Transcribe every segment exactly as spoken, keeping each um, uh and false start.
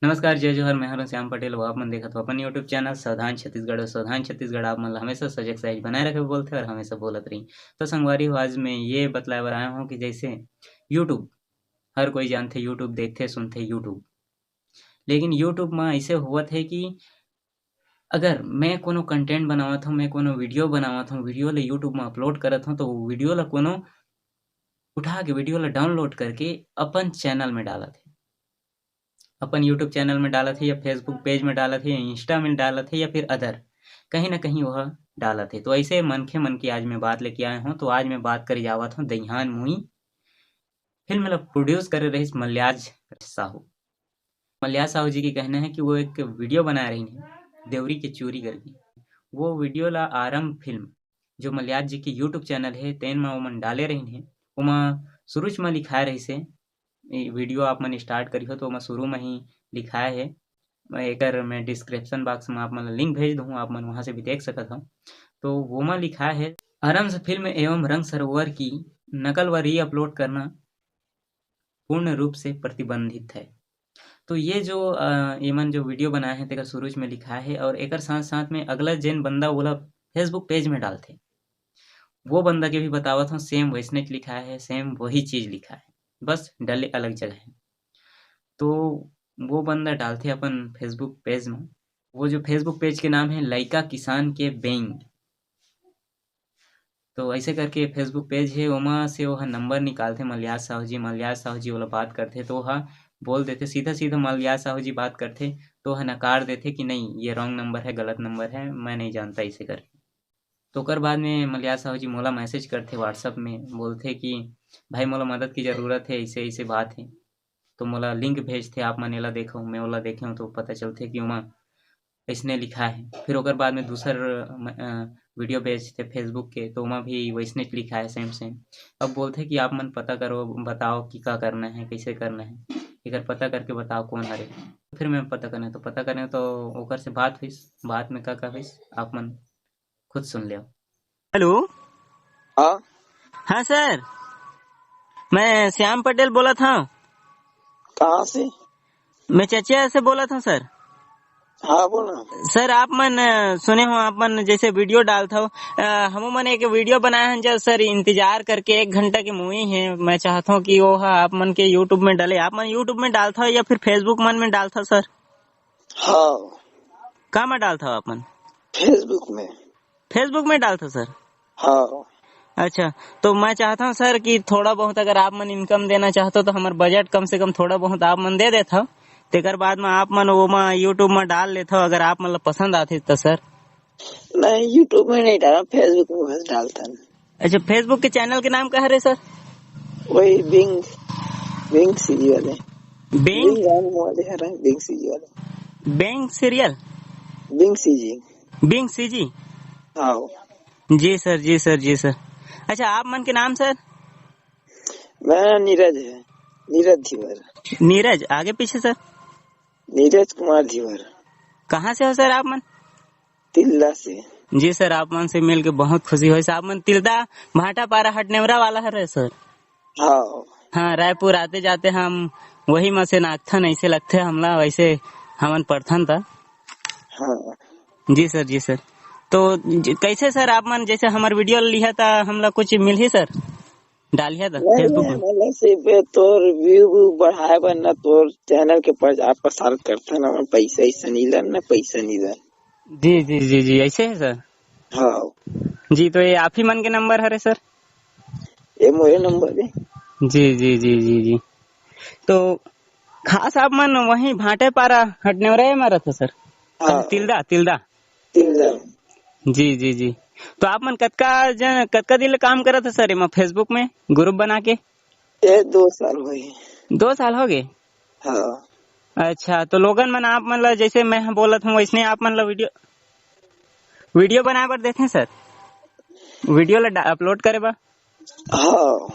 नमस्कार, जय जोहार, मैं हरों श्याम पटेल। वो आप मन देखत हो अपन YouTube चैनल सावधान छत्तीसगढ़। और सावधान छत्तीसगढ़ आप मन ला हमेशा सजग साइज बनाए रखे बोलथे और हमेशा बोलत रही। तो संगवारी हो, आज मैं ये बतलाए बर आया हूँ कि जैसे YouTube, हर कोई जानथे YouTube, देखथे सुनथे YouTube, लेकिन YouTube में ऐसे होवत है कि अगर मैं कोनो कंटेंट बनावत हूँ, मैं कोनो वीडियो बनावत हूँ, वीडियो ले YouTube में अपलोड करत हूँ, तो वो वीडियो ला कोनो उठा के, वीडियो ला डाउनलोड करके अपन चैनल में डालत है, अपन YouTube चैनल में डालत है या Facebook पेज में डालत है या इंस्टा में डालत है या फिर अदर कहीं ना कहीं वह डालत है। तो ऐसे मनखे मन की आज मैं बात लेके आया हूँ। तो आज मैं बात करे जावत हूँ दईहान मुई फिल्म ला प्रोड्यूस करे रहिस मल्याज साहू। मल्याज साहू जी के कहना है कि वो एक वीडियो बनाए रहिन है देवरी के चोरी करके। वो वीडियो ला आरंभ फिल्म, जो मल्याज जी के YouTube चैनल है, तेन म ओमन डाले रहिन है। ओमा शुरू म लिखाए रहिस है, ये वीडियो आप मन स्टार्ट करिहो तो ओमा शुरू म ही लिखाए है। एकर मैं डिस्क्रिप्शन बॉक्स में आप मन ला लिंक भेज दूँ, आप मन वहाँ से भी देख सकत हो। तो वो में लिखा है, आरंभ फिल्म एवं रंग सरोवर की नकल व रीअपलोड करना पूर्ण रूप से प्रतिबंधित है। तो ये जो, अ, एमन जो वीडियो बनाए हैं, तेकर शुरू में लिखा है, और एकर साथ-साथ में अगला जेन बंदा ओला Facebook पेज में डालथे, वो बंदा के भी बतावत हूँ, सेम वैसने लिखा है, सेम वही चीज लिखा है, बस डले अलग जगह है। तो वो बंदा डालथे अपन Facebook पेज में, वो जो Facebook पेज के नाम है लइका किसान के बेंग। तो ऐसे करके Facebook पेज है, ओमा से ओह नंबर निकालथे मल्याज साहू जी। मल्याज साहू जी ओला बात करथे तो ओह बोल देथे, सीधा सीधा मल्याज साहू जी बात करथे तो ओह नकार देथे कि नहीं, ये रॉन्ग नंबर है, गलत नंबर है, मैं नहीं जानता, ऐसे करके। तो ओकर बाद में मल्याज साहू जी मोला मैसेज करथे WhatsApp में, बोलथे कि भाई, मोला मदद की जरूरत है, ऐसे ऐसे बात है। तो मोला लिंक भेजथे, आप मन एला देखो, मैं ओला देखे हूँ तो पता चलथे कि ओमा अइसने लिखा है। फिर ओकर बाद में दूसर म-, अ, वीडियो भेजथे Facebook के, तो ओमा भी वैसने लिखा है, सेम सेम। अब बोलथे कि आप मन पता करो, बताओ कि का करना है, कैसे करना है, एकर पता करके बताओ कौन हरे। फिर मैं पता करने, तो पता करने तो ओकर से बात हुई। बात में का का हुई, आप मन खुद सुन लियो। हेलो। हाँ। हाँ सर, मैं श्याम पटेल बोलत हूँ। कहाँ से? मैं चचिया से बोलत हूँ सर। हाँ, बोल ना। सर, आप मन, अ, सुने हो, आप मन जैसे वीडियो डालत हो, अ, हमू मन एक वीडियो बनाए हैं जो सर, इंतजार करके एक घंटा के मूवी है। मैं चाहता हूँ कि वो ह आप मन के YouTube में डाले। आप मन YouTube में डालत हो या फिर Facebook मन में डालत हो सर? हाँ। का में डालत हो आप मन? Facebook में। Facebook में डालत हो सर? हाँ। अच्छा, तो मैं चाहत हूँ सर कि थोड़ा बहुत अगर आप मन इनकम देना चाहत हो तो हमर बजट कम से कम थोड़ा बहुत आप मन दे देत हो, तेकर बाद में आप मन वो में YouTube में डाल लेत हो, अगर आप मन ला पसंद आथे तो सर। नहीं, YouTube में नहीं डाला, Facebook में बस डालता हूँ। अच्छा, Facebook के चैनल के नाम का हरे सर? वही बिंग, बिंग सीजी वाले। बिंग? बिंग नाम वाले हरे, बिंग सीजी वाले। Bing serial? Bing CG. Bing CG? हाँ। जी सर, जी सर, जी सर। अच्छा, आप मन के नाम सर? मैं नीरज है, नीरज धीवर। नीरज, आगे पीछे सर? नीरज कुमार धीवर। कहाँ से हो सर आप मन? तिल्दा से। जी सर, आप मन से मिल के बहुत खुशी होइस। आप मन तिल्दा भाटापारा हटनेवरा वाला हरे सर? हाँ। हाँ, रायपुर आते जाते हम वही में से नाचथन, ऐसे लगथे हमला, वैसे हमन पढ़थन त। हाँ। जी सर, जी सर। तो ज-, कैसे सर आप मन जैसे हमर वीडियो लिहा त हमला कुछ मिलही सर? डालिहा त नहीं, Facebook नहीं, में? मतलब सिर्फ तोर व्यू व्यू बढ़ाए बर ना, तोर चैनल के प्रचार प्रसार करथन, हमन पैसा ऐसा नहीं लेन ना, पैसा नहीं लेन। जी, जी, जी, जी, ऐसे है सर? हाँ। जी, तो ये आप ही मन के नंबर हरे सर? ये मोरे नंबर है। जी, जी, जी, जी, जी। तो खास आप मन वहीं भाटेपारा हटनेवरा में रहते सर? हाँ। तिल्दा, तिल्दा। तिल्दा। जी, जी, जी। तो आप मन कतका जन, कतका दिन ले काम करत हो सर एमा Facebook में ग्रुप बना के? ये दो साल हो गए। दो साल हो गए? हाँ। अच्छा, तो लोगन मन आप मन ला, जैसे मैं बोलत हूँ, वैसने आप मन ला वीडियो, वीडियो बनाए बर देथे सर? वीडियो ला डा-, अपलोड करे बर? हाँ।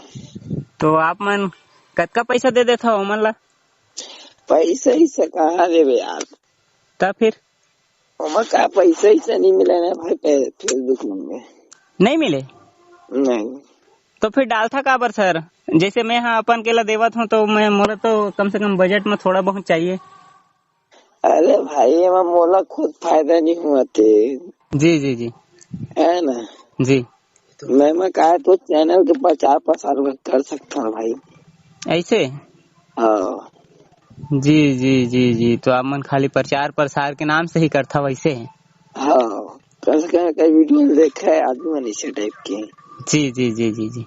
तो आप मन कतका पैसा दे देथव ओमन ला? पैसा ही से कहाँ देबे यार? तब फिर? ओमा का पैसा ही से नहीं मिले ना भाई, पे-, Facebook मन में। नहीं मिले? नहीं। तो फिर डालथा काबर सर? जैसे मैं हाँ अपन के ला देवत हूँ तो मैं, मोला तो कम से कम बजट में थोड़ा बहुत चाहिए। अरे भाई, एमा मोला खुद फायदा नहीं हुआ थे। जी, जी, जी। है ना? जी। मैं, मैं कहा तो चैनल के प्रचार प्रसार कर सकता हूँ भाई। ऐसे? हाँ। जी, जी, जी, जी। तो आप मन खाली प्रचार प्रसार के नाम से ही करथा वैसे? हाँ। कइसे कहे, कई वीडियो में देखे हे आदमी मन इसे टाइप के। जी, जी, जी, जी, जी।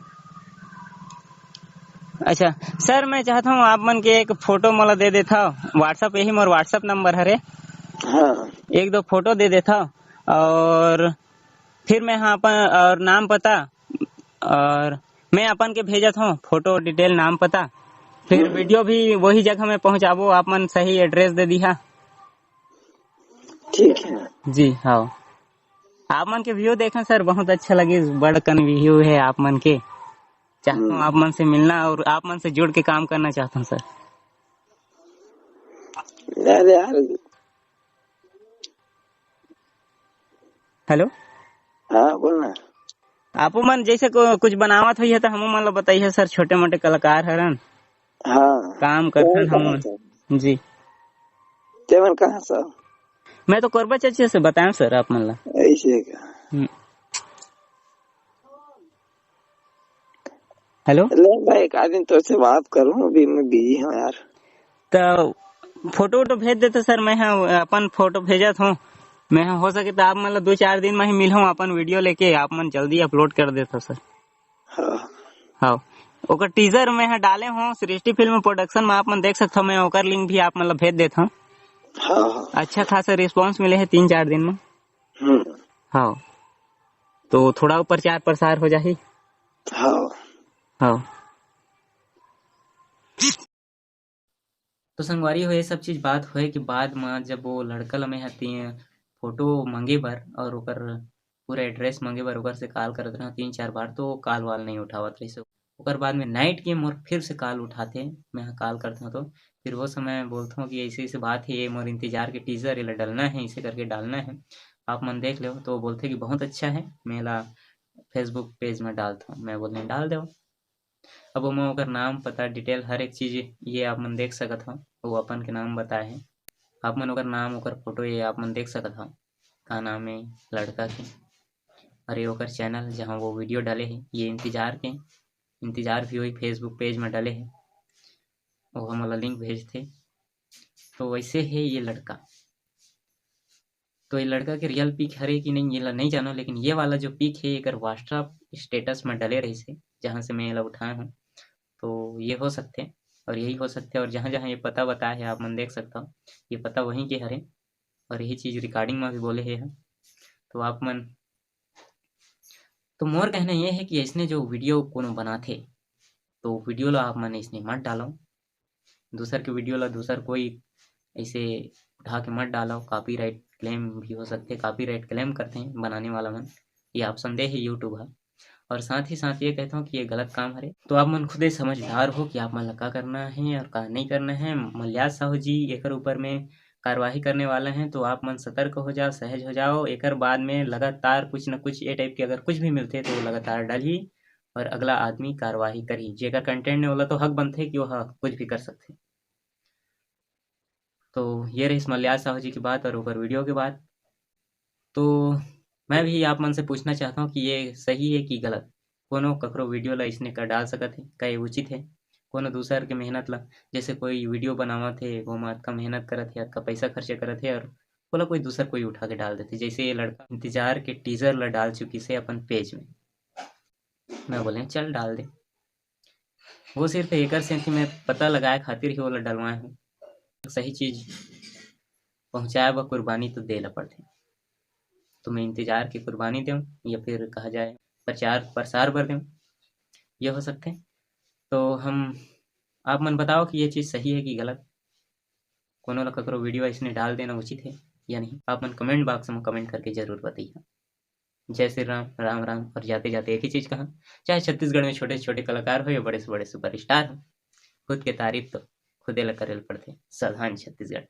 अच्छा, सर, मैं चाहत हूँ आप मन के एक फोटो मोला दे देथव। WhatsApp, यही मोर WhatsApp नंबर हरे। हाँ। एक दो फोटो दे देथव और फिर मैं हाँ अपन और नाम पता और मैं अपन के भेजत हूँ फोटो डिटेल, नाम पता। फिर हम्म। वीडियो भी वही जगह में पहुँचाबो, आप मन सही एड्रेस दे दिहा। ठीक है। जी, हाँ। आप मन के व्यू देखें सर, बहुत अच्छा लगे, बड़ कन व्यू है आप मन के। चाहता हूँ हम्म। आप मन से मिलना और आप मन से जुड़ के काम करना चाहता हूँ सर। अरे यार। हेलो। हाँ, बोल ना। आपो मन जैसे को-, कुछ बनावत होइए तो हमो मन ला बताइए सर, छोटे मोटे कलाकार हरन। हाँ। काम करथन वो हमन। कहाँ से? जी। ते मन कहाँ से? मैं तो कोरबा चर्चिया से बताएं सर आप मन ला। ऐसे का? हम्म। हेलो? ले भाई, एक आध दिन तोर से बात करूँ, अभी मैं बिजी हूँ यार। तो फोटो वोटो भेज देते सर, मैं हाँ अपन फोटो भेजत हूँ। मैं हाँ हो सके तो आप मन ला दो चार दिन में ही मिलूँ, अपन वीडियो लेके आप मन जल्दी अपलोड कर देता सर। हाँ। हाँ, ओकर टीजर मैं हाँ डाले हूँ सृष्टि फिल्म प्रोडक्शन में, आप मन देख सकते हो, मैं ओकर लिंक भी आप मन ला भेज देता हूँ। हाँ, हाँ। अच्छा खासा रिस्पांस मिले है तीन चार दिन में। हम्म। हाँ, तो थोड़ा प्रचार प्रसार हो जाही। हाँ। हाँ। तो संगवारी हो, ये सब चीज बात होए के बाद म जब वो लड़का ल मैं ह ती-, फोटो मांगे बर और ओकर पूरा एड्रेस मांगे बर ओकर से कॉल करत रहा तीन चार बार, तो वो कॉल वाल नहीं उठावत रहिस। ओकर बाद में नाइट के मोर फिर से कॉल उठाथे, मैं ह कॉल करत हूँ तो फिर वो समय बोलत हूँ कि ऐसे ऐसे बात है, ये मोर इंतजार के टीजर, ये ला डलना है, इसे करके डालना है, आप मन देख लो। तो वो बोलथे कि बहुत अच्छा है, मैं ला फेसबुक पेज में डालत हूँ। मैं बोले डाल दो। अब ओमा ओकर नाम, पता, डिटेल, हर एक चीज ये आप मन देख सकत हव। वो अपन के नाम बताए हे, आप मन ओकर नाम, ओकर फोटो ये आप मन देख सकत हव, का नाम हे लड़का के। और ये ओकर चैनल, जहाँ वो वीडियो डाले हे, ये इंतजार के, इंतजार भी वही फेसबुक पेज में डाले हे, वो हमला लिंक भेजथे। तो वैसे हे ये लड़का। तो ये लड़का के रियल पिक हरे कि नहीं, ये ला नहीं जानो, लेकिन ये वाला जो पिक हे, एकर WhatsApp स्टेटस में डले रहिस हे, जहाँ से मैं ये ला उठाए हूँ। तो ये हो सकथे, और यही हो सकथे। और जहाँ जहाँ ये पता बताए हे, आप मन देख सकता हो, ये पता वहीं के हरे, और यही चीज रिकॉर्डिंग में भी बोले हे ह। तो आप मन, तो मोर कहना ये है कि ऐसने जो वीडियो कोनो बनाथे, तो वीडियो ला आप मन ऐसने मत डालो, दूसर के वीडियो ला दूसर कोई ऐसे उठा के मत डालो। कॉपीराइट क्लेम भी हो सकथे, कॉपीराइट क्लेम करथे बनाने वाला मन, ये आप संदेह है YouTube हा। और साथ ही साथ ये कहता हूँ कि ये गलत काम हरे। तो आप मन खुदे समझदार हो कि आप मन ला का करना है और का नहीं करना है। मल्याज साहू जी एकर ऊपर में कार्यवाही करने वाला है, तो आप मन सतर्क हो जाओ, सहज हो जाओ। एकर बाद में लगातार कुछ न कुछ ये टाइप के अगर कुछ भी मिलथे तो वो लगातार डालही और अगला आदमी कार्यवाही करही। जेकर कंटेंट ने ओला तो हक बनथे कि वो ह कुछ भी कर सकथे। तो ये रहिस मल्याज साहू जी की बात और ओकर वीडियो के बात। तो मैं भी आप मन से पूछना चाहता हूँ कि ये सही है कि गलत? कोनो ककरो वीडियो ला इसने कर डाल सकत है, का ये उचित है? कोनो दूसर के मेहनत ला, जैसे कोई वीडियो बनावत है, वो में अतका मेहनत करत है, अतका पैसा खर्चा करत है और ओला कोई दूसर कोई उठा के डाल देथे। जैसे ये लड़का इंतजार के टीजर ला डाल चुकी से अपन पेज में, मैं बोले चल डाल दे। वो सिर्फ एकर सेंथी मैं पता लगाए खातिर ही ओला डलवाए हूँ। सही चीज पहुँचाए बर कुर्बानी तो दे ला पड़थे, तो मैं इंतजार के कुर्बानी देव या फिर कहा जाए प्रचार प्रसार बर देव, ये हो सकथे। तो हम, आप मन बताओ कि ये चीज सही है कि गलत? कोनो ला ककरो वीडियो ऐसने डाल देना उचित है या नहीं? आप मन कमेंट बॉक्स में कमेंट करके जरूर बताइए। जय श्री राम, राम राम। और जाते जाते एक ही चीज कहा, चाहे छत्तीसगढ़ में छोटे से छोटे कलाकार हो या बड़े से बड़े सुपरस्टार हो, खुद के तारीफ तो खुदे ला करे ल पड़थे। सावधान छत्तीसगढ़।